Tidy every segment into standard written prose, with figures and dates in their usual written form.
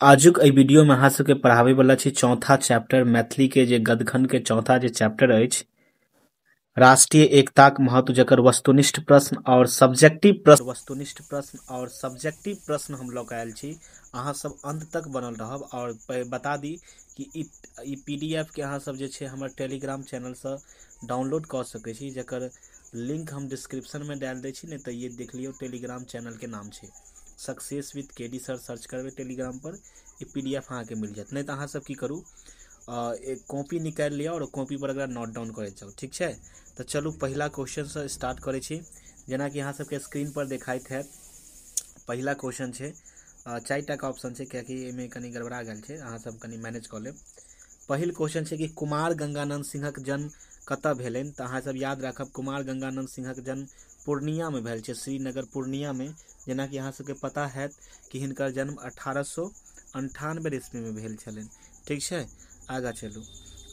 आजुक एहि वीडियोमे अहाँ सबके पढ़ाबै वाला छी चौथा चैप्टर मैथिली के जे गदखंड के चौथा जे चैप्टर अछि राष्ट्रीय एकताक महत्व, जकर वस्तुनिष्ठ प्रश्न और सब्जेक्टिव प्रश्न वस्तुनिष्ठ प्रश्न और सब्जेक्टिव प्रश्न हम लऽ कऽ आयल छी। अहाँ सब अंत तक बनल रहब और बता दी कि ई पीडीएफ के अहाँ सब जे छै हमर टेलीग्राम चैनलसँ डाउनलोड कऽ सकै छी, जकर लिंक हम डिस्क्रिप्शनमे डालि दै छी, नहि तऽ ये देख लियौ टेलीग्राम चैनलके नाम छै success with K D sir, search करबै टेलीग्राम पर ई पीडीएफ अहाँके मिल जायत। नहि तऽ अहाँ सब की करू, एक कॉपी निकालि लिअ और कॉपी पर एकरा नोट डाउन करैत जाउ, ठीक छै। तऽ चलू पहिला क्वेश्चनसँ स्टार्ट करै छी। जेनाकि अहाँ सबके स्क्रीन पर देखाइत हैत, पहिला क्वेश्चन छै, चारिटा के ऑप्शन छै, कियाकि एहिमे कनि गड़बड़ा गेल छै, अहाँ सब कनि मैनेज कऽ लेब। पहिल क्वेश्चन छै कि कुमार गंगानंद सिंहक जन्म कतऽ भेलनि? तऽ अहाँ सब याद राखब कुमार गंगानंद सिंहक जन्म पूर्णियामे भेल छै, श्रीनगर पूर्णियामे। जेनाकि अहाँ सबके पता हैत कि हिनकर जन्म 1898 ईस्वीमे भेल छलनि, ठीक छै। आगाँ चलू,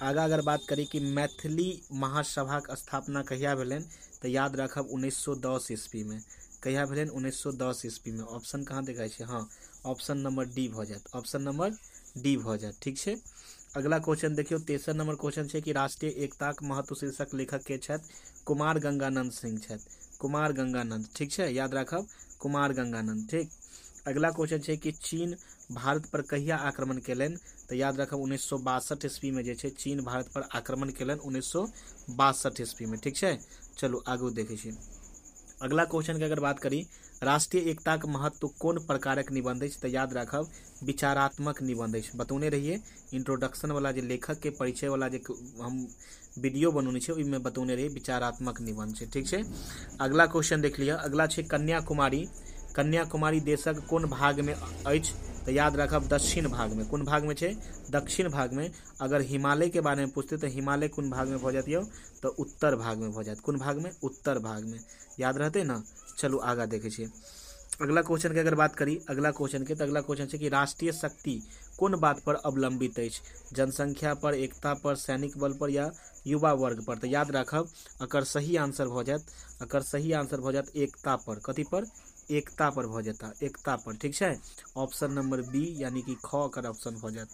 आगाँ अगर बात करी कि मैथिली महासभाक स्थापना कहिया भेलनि, तऽ याद राखब 1910 ईस्वीमे। कहिया भेलनि? 1910 ईस्वीमे। ऑप्शन कहाँ देखाइ छै? हाँ, ऑप्शन नंबर डी भऽ जायत, ऑप्शन नंबर डी भऽ जायत, ठीक छै। अगला क्वेश्चन देखियौ, तेसर नंबर क्वेश्चन छै कि राष्ट्रीय एकताक महत्व शीर्षक लेखक के छथि? कुमार गंगानंद सिंह छथि, कुमार गंगानंद, ठीक छै, याद राखब कुमार गंगानंद, ठीक। अगला क्वेश्चन छै कि चीन भारत पर कहिया आक्रमण केलनि? तऽ याद राखब 1962 ईस्वीमे जे छै चीन भारत पर आक्रमण केलनि 1962 ईस्वीमे, ठीक छै। चलू आगू देखै छी। अगला क्वेश्चन के अगर बात करी राष्ट्रीय एकताक महत्व कोन प्रकारक निबंध अछि? तऽ याद राखब विचारात्मक निबंध अछि। बतौने रहिए इंट्रोडक्शन वाला जे लेखक के परिचय वाला जे हम वीडियो बनौने छै ओहिमे बतौने रहिए विचारात्मक निबंध छै, ठीक छै। अगला क्वेश्चन देख लिअ। अगला छै कन्याकुमारी। कन्याकुमारी देशक कोन भागमे अछि? तऽ याद राखब दक्षिण भागमे। कोन भागमे छै? दक्षिण भागमे। अगर हिमालय के बारेमे पूछते तऽ हिमालय कोन भागमे भऽ जायत यौ? तऽ उत्तर भागमे भऽ जायत। कोन भागमे? उत्तर भागमे, याद रहतै ने। चलू आगाँ देखै छियै। अगला क्वेश्चन के अगर बात करी अगला क्वेश्चन के, तऽ अगला क्वेश्चन छै कि राष्ट्रीय शक्ति कोन बात पर अवलंबित अछि? जनसंख्या पर, एकता पर, सैनिक बल पर या युवा वर्ग पर? तऽ याद राखब एकर सही आंसर भऽ जायत, एकर सही आंसर भऽ जायत एकता पर। कथी पर? एकता पर भऽ जेता, एकता पर, ठीक छै। ऑप्शन नंबर बी यानी कि ख एकर ऑप्शन भऽ जायत,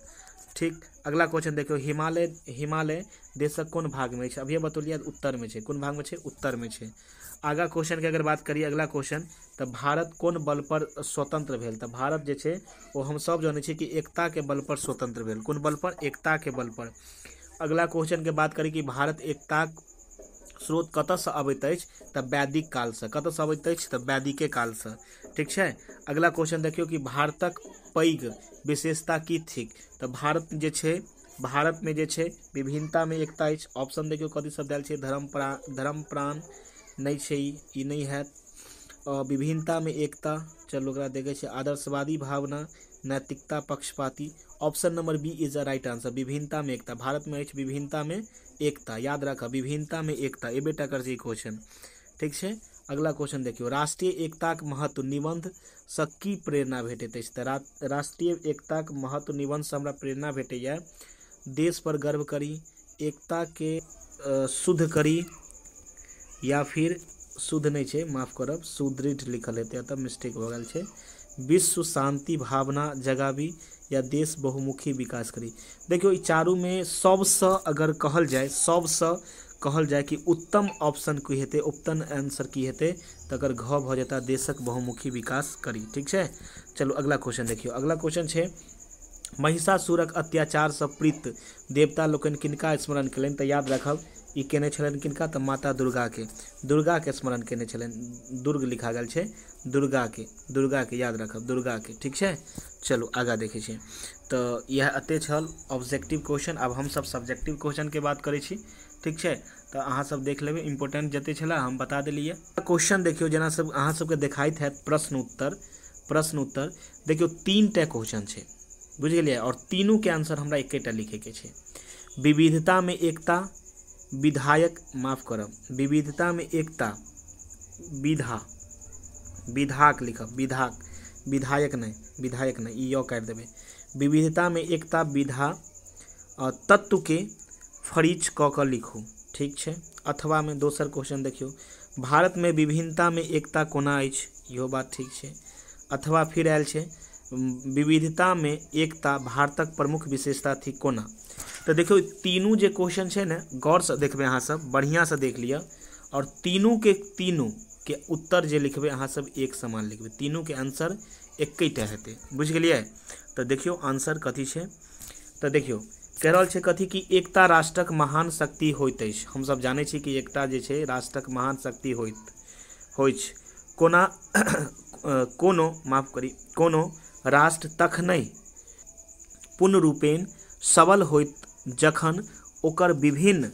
ठीक। अगला क्वेश्चन देखियौ, हिमालय हिमालय देशक कोन भागमे अछि? अभिये बतौलियै उत्तरमे छै। कोन भागमे छै? उत्तरमे छै। आगा क्वेश्चन के अगर बात करी अगला क्वेश्चन, तऽ भारत कोन बल पर स्वतंत्र भेल? तऽ भारत जे छै ओ हम सब जानै छी कि एकता के बल पर स्वतंत्र भेल। कोन बल पर? एकता के बल पर। अगला क्वेश्चन के बात करी कि भारत एकताक स्रोत कतऽसँ अबैत अछि? तऽ वैदिक कालसँ। कतऽसँ अबैत अछि? तऽ वैदिके कालसँ, ठीक छै। अगला क्वेश्चन देखियौ कि भारतक पैघ विशेषता की थिक? तऽ भारत जे छै, भारतमे जे छै विभिन्नतामे एकता अछि। ऑप्शन देखियौ कथी सब देल छै। धर्म प्राण नहि छै, ई नहि हैत। विभिन्नतामे एकता, चलू ओकरा देखै छियै। आदर्शवादी भावना, नैतिकता, पक्षपाती। Option number B is the right answer. विभिन्नतामे एकता, भारतमे अछि विभिन्नतामे एकता, याद राखब विभिन्नतामे एकता, एबेटा कर छै क्वेश्चन, ठीक छै। अगला क्वेश्चन देखियौ, राष्ट्रीय एकताक महत्व निबंधसँ की प्रेरणा भेटैत अछि? तऽ राष्ट्रीय एकताक महत्व निबंधसँ हमरा प्रेरणा भेटैया देश पर गर्व करी, एकता के शुद्ध करी, या फिर शुद्ध नहि छै, माफ करब, सुदृढ़ लिखल हेतै, एतऽ मिस्टेक भऽ गेल छै। विश्व शांति भावना जगाबी या देश बहुमुखी विकास करी। देखियौ ई चारूमे सबसँ अगर कहल जाय, सबसँ कहल जाय कि उत्तम ऑप्शन की हेतै, उत्तम आंसर की हेतै, तकर घ भऽ जेता देशक बहुमुखी विकास करी, ठीक छै। चलू अगला क्वेश्चन देखियौ। अगला क्वेश्चन छै महिषासुरक अत्याचारसँ पीड़ित देवता लोकनि किनका स्मरण केलनि? तऽ याद राखब ई केने छलनि किनका? तऽ माता दुर्गा के, दुर्गा के स्मरण केने छलनि। दुर्ग लिखा गेल छै, दुर्गा के, दुर्गा के याद राखब, दुर्गा के, ठीक छै। चलू आगाँ देखै छी। तऽ इएह एते छल ऑब्जेक्टिव क्वेश्चन। आब हमसब सब्जेक्टिव क्वेश्चन के बात करै छी, ठीक छै। तऽ अहाँ सब देख लेबै, इम्पोर्टेंट जते छलै हम बता देलियै। क्वेश्चन देखियौ, जेना सब अहाँ सबके देखाइत हैत प्रश्न उत्तर, प्रश्न उत्तर देखियौ 3टा क्वेश्चन छै, बुझि गेलियै, और तीनू के आंसर हमरा एकेटा लिखैके छै। विविधता में एकता विधायक, माफ करब, विविधता में एकता विधा, विधाक लिखब, विधाक, विधायक नहि, विधायक नहि, ई य काटि देबै। विविधता में एकता विधा तत्व के फरीच कऽ कऽ लिखू, ठीक छै। अथवा में दोसर क्वेश्चन देखियौ, भारत में विभिन्नता में एकता कोना अछि, इहो बात ठीक छै। अथवा फिर आयल छै विविधतामे एकता भारतक प्रमुख विशेषता थिक कोना। तऽ देखियौ तीनू जे क्वेश्चन छै ने गौरसँ देखबै अहाँ सब, बढ़िआँसँ देख लिअ, आओर तीनूके तीनूके उत्तर जे लिखबै अहाँ सब एक समान लिखबै, तीनूके आंसर एकेटा हेतै, बुझि गेलियै। तऽ देखियौ आंसर कथी छै। तऽ देखियौ कहि रहल छै कथी कि एकता राष्ट्रक महान शक्ति होइत अछि। हमसब जानै छी कि एकता जे छै राष्ट्रक महान शक्ति होइत कोना। कोनो माफ करी, कोनो राष्ट्र तखने पूर्ण रूपेण सबल होइत जखन ओकर विभिन्न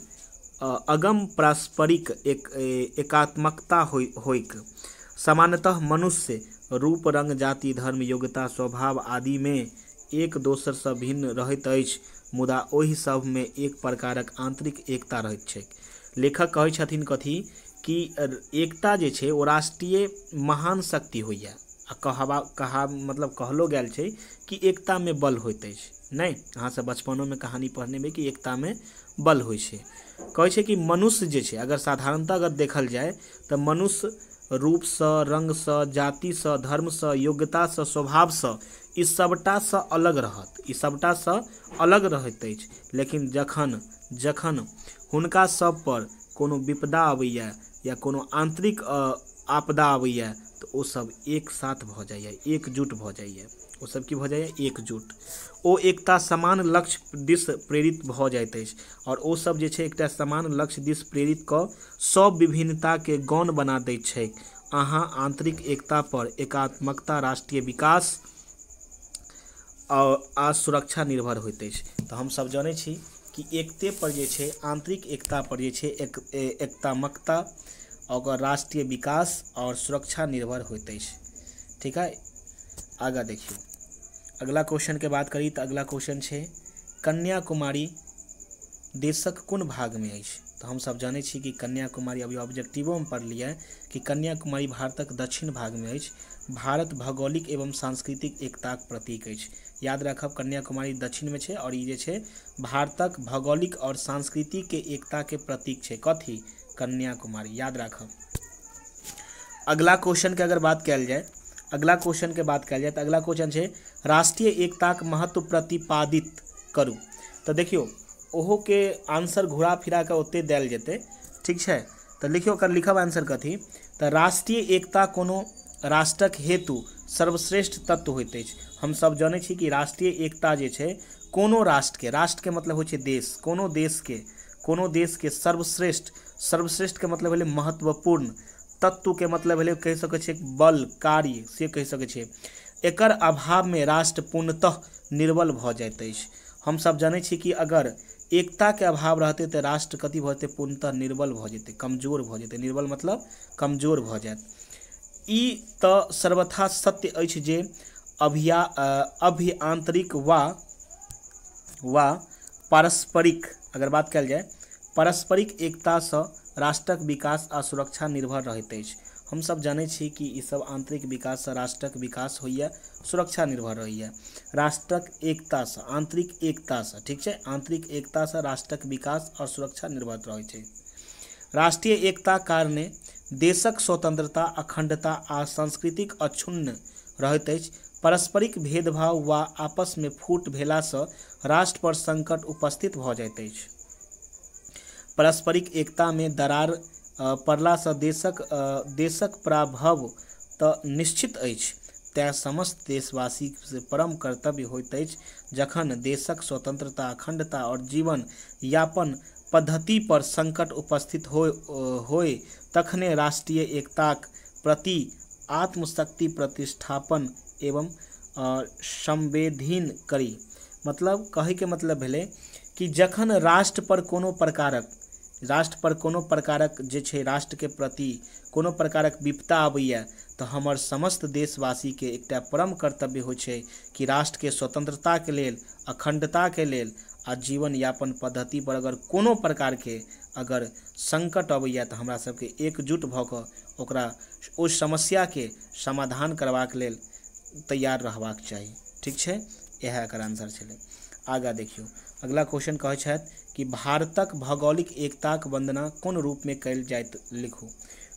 अगम पारस्परिक एकात्मकता होइक। सामान्यतः मनुष्य रूप, रंग, जाति, धर्म, योग्यता, स्वभाव आदिमे एक दोसरसँ भिन्न रहैत अछि, मुदा ओहि सभमे एक प्रकारक आंतरिक एकता रहैत छैक। लेखक कहै छथिन कथी कि एकता जे छै ओ राष्ट्रीय महान शक्ति होइए, आ कहा मतलब कहलो गेल छै कि एकतामे बल होइत अछि। नहि, अहाँ सब बचपनोमे कहानी पढ़ने हेबै कि एकतामे बल होइ छै। कहै छै कि मनुष्य जे छै अगर साधारणतः अगर देखल जाय तऽ मनुष्य रूपसँ, रंगसँ, जातिसँ, धर्मसँ, योग्यतासँ, स्वभावसँ ई सबटासँ अलग रहत, ई सबटासँ अलग रहैत अछि। लेकिन जखन जखन हुनका सब पर कोनो विपदा अबैया या कोनो आंतरिक आपदा अबैया तऽ ओ सब एक साथ भऽ जाइया, एकजुट भऽ जाइया। ओ सब की भऽ जाइया? एकजुट। ओ एकता समान लक्ष्य दिस प्रेरित भऽ जाइत अछि, आओर ओ सब जे छै एकटा समान लक्ष्य दिस प्रेरित कऽ सब विभिन्नताके गौण बना दैत छैक। अहाँ आंतरिक एकता पर एकात्मकता राष्ट्रीय विकास आ सुरक्षा निर्भर होइत अछि। तऽ हमसब जनै छी कि एकते पर जे छै, आंतरिक एकता पर जे छै एकतामकता ओकर राष्ट्रीय विकास और सुरक्षा निर्भर होइत अछि। ठीक है, आगाँ देखियौ अगला क्वेश्चन के बात करी तऽ अगला क्वेश्चन छै कन्याकुमारी देशक कोन भागमे अछि। तऽ हमसब जानै छी कि कन्याकुमारी, अभी ऑब्जेक्टिवोमे पढ़लियै कि कन्याकुमारी भारतक दक्षिण भागमे अछि। भारत भौगोलिक एवं सांस्कृतिक एकताक प्रतीक अछि। याद राखब कन्याकुमारी दक्षिणमे छै और ई जे छै भारतक भौगोलिक और सांस्कृतिक के एकता के प्रतीक छै। कथी? कन्याकुमारी, याद राखब। अगला क्वेश्चन के अगर बात कयल जाय, अगला क्वेश्चन के बात कयल जाय तऽ अगला क्वेश्चन छै राष्ट्रीय एकताक महत्व प्रतिपादित करू। तऽ देखियौ ओहो के आंसर घुरा फिरा कऽ ओते देल जेतै, ठीक छै। तऽ लिखियौ ओकर लिखब आंसर कथी, तऽ राष्ट्रीय एकता कोनो राष्ट्रक हेतु सर्वश्रेष्ठ तत्व होइत अछि। हमसब जनै छी कि राष्ट्रीय एकता जे छै कोनो राष्ट्रके, राष्ट्रके मतलब होइ छै देश, कोनो देशके, कोनो देशके सर्वश्रेष्ठ, सर्वश्रेष्ठके मतलब भेलै महत्वपूर्ण, तत्वके मतलब भेलै कहि सकै छियै बल, कार्य से कहि सकै छियै। एकर अभावमे राष्ट्र पूर्णतः निर्बल भऽ जाइत अछि। हमसब जनै छी कि अगर एकताके अभाव रहतै तऽ राष्ट्र कथी भऽ जेतै? पूर्णतः निर्बल भऽ जेतै, कमजोर भऽ जेतै। निर्बल मतलब कमजोर भऽ जायत। ई तऽ सर्वथा सत्य अछि जे अभ्यांतरिक वा पारस्परिक, अगर बात कयल जाय, पारस्परिक एकतासँ राष्ट्रक विकास आ सुरक्षा निर्भर रहैत अछि। हमसब जानै छी कि ई सब आंतरिक विकाससँ राष्ट्रक विकास होइए, सुरक्षा निर्भर रहैए राष्ट्रक एकतासँ, आंतरिक एकतासँ, ठीक छै। आंतरिक एकतासँ राष्ट्रक विकास और सुरक्षा निर्भर रहै छै। राष्ट्रीय एकता कारणे देशक स्वतंत्रता, अखंडता आ सांस्कृतिक अक्षुण्ण रहैत अछि। पारस्परिक भेदभाव वा आपसमे फूट भेलासँ राष्ट्र पर संकट उपस्थित भऽ जाइत अछि। पारस्परिक एकतामे दरार पड़लासँ देशक पराभव तऽ निश्चित अछि। तेँ समस्त देशवासी से परम कर्तव्य होइत अछि जखन देशक स्वतंत्रता, अखंडता और जीवन यापन पद्धति पर संकट उपस्थित होय तखने राष्ट्रीय एकताक प्रति आत्मशक्ति प्रतिष्ठापन एवं संवेदन करी। मतलब कहैके मतलब भेलै कि जखन राष्ट्र पर कोनो प्रकारक, राष्ट्र पर कोनो प्रकारक जे छै राष्ट्रके प्रति कोनो प्रकारक विपदा अबैया तऽ हमर समस्त देशवासीके एकटा परम कर्तव्य होइ छै कि राष्ट्रके स्वतंत्रताके लेल, अखंडताके लेल आ जीवन यापन पद्धति पर अगर कोनो प्रकारके अगर संकट अबैया तऽ हमरा सबके एकजुट भऽ कऽ ओकरा ओहि समस्याके समाधान करबाक लेल तैयार रहबाक चाही। ठीक छै, इएह एकर आंसर छलै। आगाँ देखियौ अगला क्वेश्चन कहै छथि कि भारतक भौगोलिक एकताक वंदना कोन रूपमे कयल जाइत, लिखू।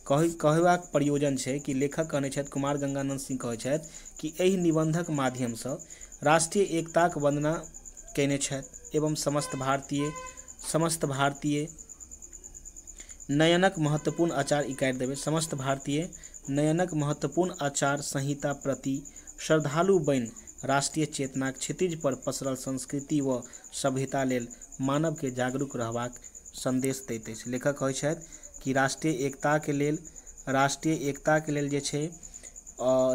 कहबाक प्रयोजन छै कि लेखक कहने छथि, कुमार गंगानंद सिंह कहै छथि कि एहि निबंधक माध्यमसँ राष्ट्रीय एकताक वंदना कयने छथि एवं समस्त भारतीय नयनक महत्वपूर्ण आचार ई काटि देबै, समस्त भारतीय नयनक महत्वपूर्ण आचार संहिता प्रति श्रद्धालु बनि राष्ट्रीय चेतनाक क्षितिज पर पसरल संस्कृति व सभ्यता लेल मानवके जागरूक रहबाक संदेश दैत अछि। लेखक कहै छथि कि राष्ट्रीय एकताके लेल जे छै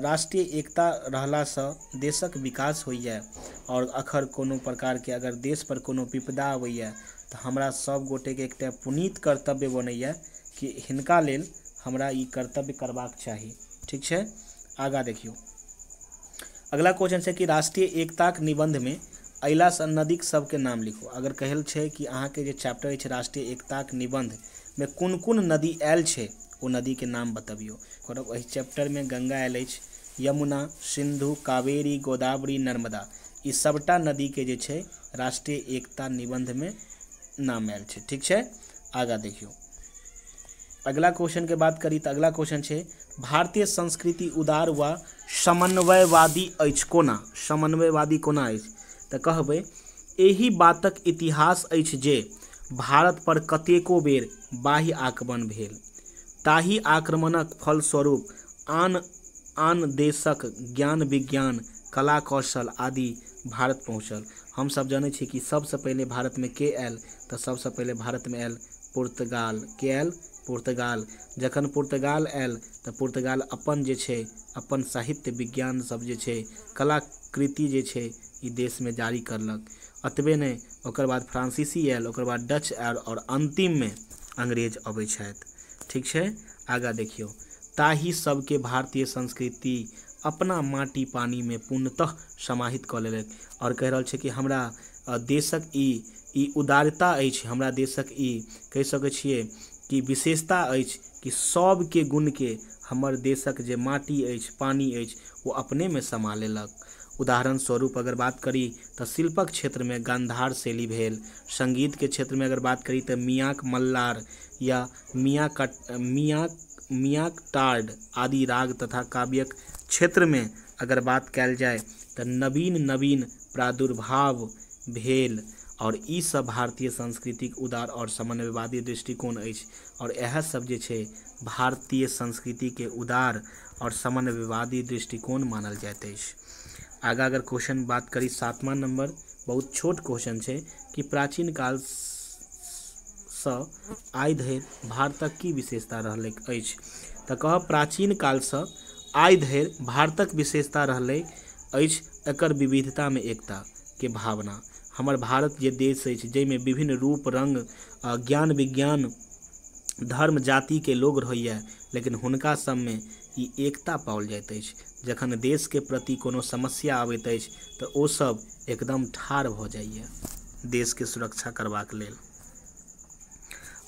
राष्ट्रीय एकता रहलासँ देशक विकास होइए और अखर कोनो प्रकारके अगर देश पर कोनो विपदा अबैए तऽ हमरा सब गोटेके एकटा पुनीत कर्तव्य बनैए कि हिनका लेल हमरा ई कर्तव्य करबाक चाही। ठीक छै, आगाँ देखियौ। अगला क्वेश्चन छै कि राष्ट्रीय एकताक निबंधमे अयला नदीक सबके नाम लिखू। अगर कहल छै कि अहाँके जे चैप्टर अछि राष्ट्रीय एकताक निबंधमे कोन कोन नदी आयल छै ओ नदीके नाम बतबियौ। करब एहि चैप्टरमे गंगा आयल अछि, यमुना, सिंधु, कावेरी, गोदावरी, नर्मदा, ई सबटा नदीके जे छै राष्ट्रीय एकता निबंधमे नाम आयल छै। ठीक छै, आगाँ देखियौ। अगला क्वेश्चन के बात करी तऽ अगला क्वेश्चन छै भारतीय संस्कृति उदार व समन्वयवादी अछि कोना? समन्वयवादी कोना अछि? तऽ कहबै एहि बातक इतिहास अछि जे भारत पर कतेको बेर बाह्य आक्रमण भेल, ताहि आक्रमणक फलस्वरूप आन आन देशक ज्ञान विज्ञान कला कौशल आदि भारत पहुँचल। हमसब जनै छी कि सबसँ पहिले भारतमे के आयल, तऽ सबसँ पहिले भारतमे आयल पुर्तगाल। के आयल? पुर्तगाल। जखन पुर्तगाल आयल तऽ पुर्तगाल अपन जे छै अपन साहित्य विज्ञान सब जे छै कलाकृति जे छै ई देशमे जारी करलक। एतबे नहि, ओकर बाद फ्रांसीसी आयल, ओकर बाद डच आयल और अंतिममे अंग्रेज अबै छथि। ठीक छै, आगाँ देखियौ। ताहि सबके भारतीय संस्कृति अपना माटि पानिमे पूर्णतः समाहित कऽ लेलक। और कहि रहल छै कि हमरा देशक ई उदारता अछि, हमरा देशक ई कहि सकै छियै कि विशेषता अछि कि सबके गुणके हमर देशक जे माटि अछि पानि अछि ओ अपनेमे समा लेलक। उदाहरण स्वरूप अगर बात करी तऽ शिल्पक क्षेत्रमे गांधार शैली भेल, संगीतके क्षेत्रमे अगर बात करी तऽ मियाँक मल्लार या मियाँक टार्ड आदि राग तथा काव्यक क्षेत्रमे अगर बात कयल जाय तऽ नवीन नवीन प्रादुर्भाव भेल। और ई सब भारतीय संस्कृतिक उदार और समन्वयवादी दृष्टिकोण अछि और इएह सब जे छै भारतीय संस्कृतिके उदार और समन्वयवादी दृष्टिकोण मानल जाइत अछि। आगाँ अगर क्वेश्चन बात करी 7वां नंबर, बहुत छोट क्वेश्चन छै कि प्राचीन काल सँ आइ धरि भारतक की विशेषता रहलै अछि? तऽ कहब प्राचीन कालसँ आइ धरि भारतक विशेषता रहलै अछि एकर विविधतामे एकता के भावना। हमर भारत जे देश अछि जाहिमे विभिन्न रूप रंग ज्ञान विज्ञान धर्म जातिके लोग रहैए, लेकिन हुनका सबमे ई एकता पाओल जाइत अछि। जखन देशके प्रति कोनो समस्या अबैत अछि तऽ ओ सब एकदम ठाढ़ भऽ जाइए देशके सुरक्षा करबाक लेल।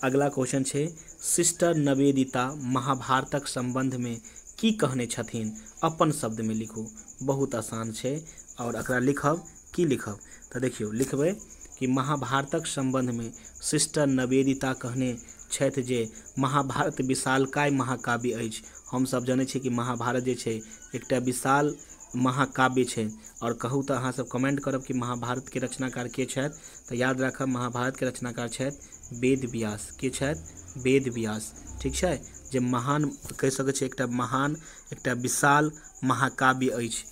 अगला क्वेश्चन छै सिस्टर निवेदिता महाभारतक सम्बन्धमे की कहने छथिन? अपन शब्दमे लिखू। बहुत आसान छै और एकरा लिखब की लिखब तऽ देखियौ लिखबै कि महाभारतक सम्बन्धमे सिस्टर निवेदिता कहने छथि जे महाभारत विशालकाय महाकाव्य अछि। हमसब जनै छी कि महाभारत जे छै एकटा विशाल महाकाव्य छै। और कहू तऽ अहाँ सब कमेंट करब कि महाभारतके रचनाकार के छथि, तऽ याद राखब महाभारतके रचनाकार छथि वेद व्यास। के छथि? वेद व्यास। ठीक छै, जे महान कहि सकै छै एकटा महान एकटा विशाल महाकाव्य अछि।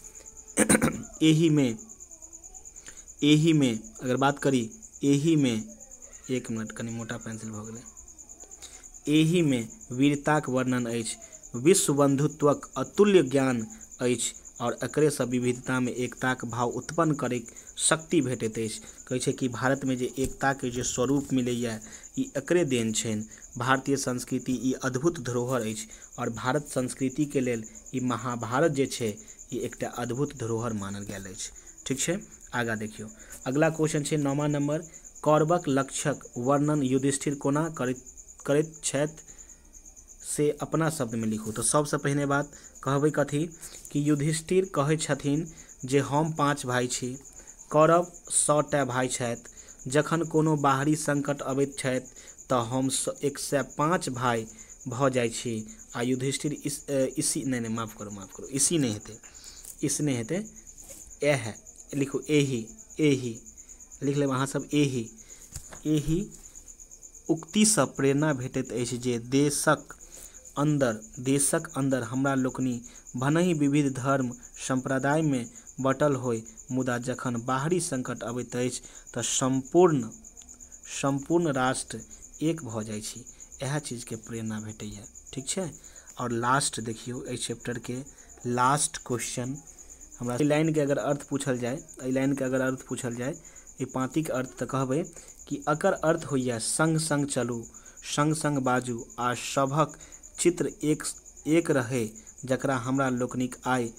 एहिमे अगर बात करी एहिमे, एक मिनट कनि मोटा पेंसिल भऽ गेलै, एहिमे वीरताक वर्णन अछि, विश्व बंधुत्वक अतुल्य ज्ञान अछि और एकरेसँ विविधतामे एकताक भाव उत्पन्न करैक शक्ति भेटैत अछि। कहै छै कि भारतमे जे एकताके जे स्वरूप मिलैए ई एकरे देन छनि। भारतीय संस्कृति ई अद्भुत धरोहर अछि और भारत संस्कृतिके लेल ई महाभारत जे छै ई एकटा अद्भुत धरोहर मानल गेल अछि। ठीक छै, आगाँ देखियौ। अगला क्वेश्चन छै 9वां नंबर, कौरवक लक्ष्यक वर्णन युधिष्ठिर कोना करैत छथि से अपना शब्दमे लिखू। तऽ सबसँ पहिने बात कहबै कथी कि युधिष्ठिर कहै छथिन जे हम 5 भाइ छी, कौरव 100टा भाइ छथि। जखन कोनो बाहरी संकट अबैत छथि तऽ हम 105 भाइ भऽ जाइ छी। आ युधिष्ठिर इसी नहि नहि, माफ करू माफ करू, इसी नहि हेतै, इस नहि हेतै, एह लिखू, एहि एहि लिख लेब अहाँ सब, एहि एहि उक्तिसँ प्रेरणा भेटैत अछि जे देशक अन्दर हमरा लोकनि भनहि विविध धर्म सम्प्रदायमे बँटल होइ, मुदा जखन बाहरी संकट अबैत अछि तऽ सम्पूर्ण राष्ट्र एक भऽ जाइ छी। इएह चीजके प्रेरणा भेटैए। ठीक छै। आओर लास्ट देखियौ एहि चैप्टरके लास्ट क्वेश्चन। हमरा एहि लाइनके अगर अर्थ पूछल जाय, एहि लाइनके अगर अर्थ पूछल जाय, एहि पाँतिके अर्थ, तऽ कहबै कि एकर अर्थ होइए संग संग चलू, संग संग बाजू आ सभक चित्र एक एक रहै, जकरा हमरा लोकनिक आइ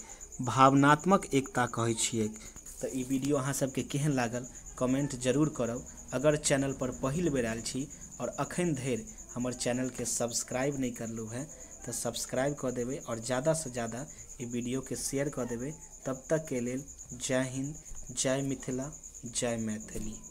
भावनात्मक एकता कहै छियै। तऽ ई वीडियो अहाँ सबके केहन लागल कमेंट जरूर करब। अगर चैनल पर पहिल बेर आयल छी और अखन धरि हमर चैनलके सब्सक्राइब नहि करलहुँ हेँ तऽ सब्सक्राइब कऽ देबै और ज़्यादासँ ज़्यादा ई वीडियोके शेयर कऽ देबै। तब तकके लेल जय हिन्द, जय मिथिला, जय मैथिली।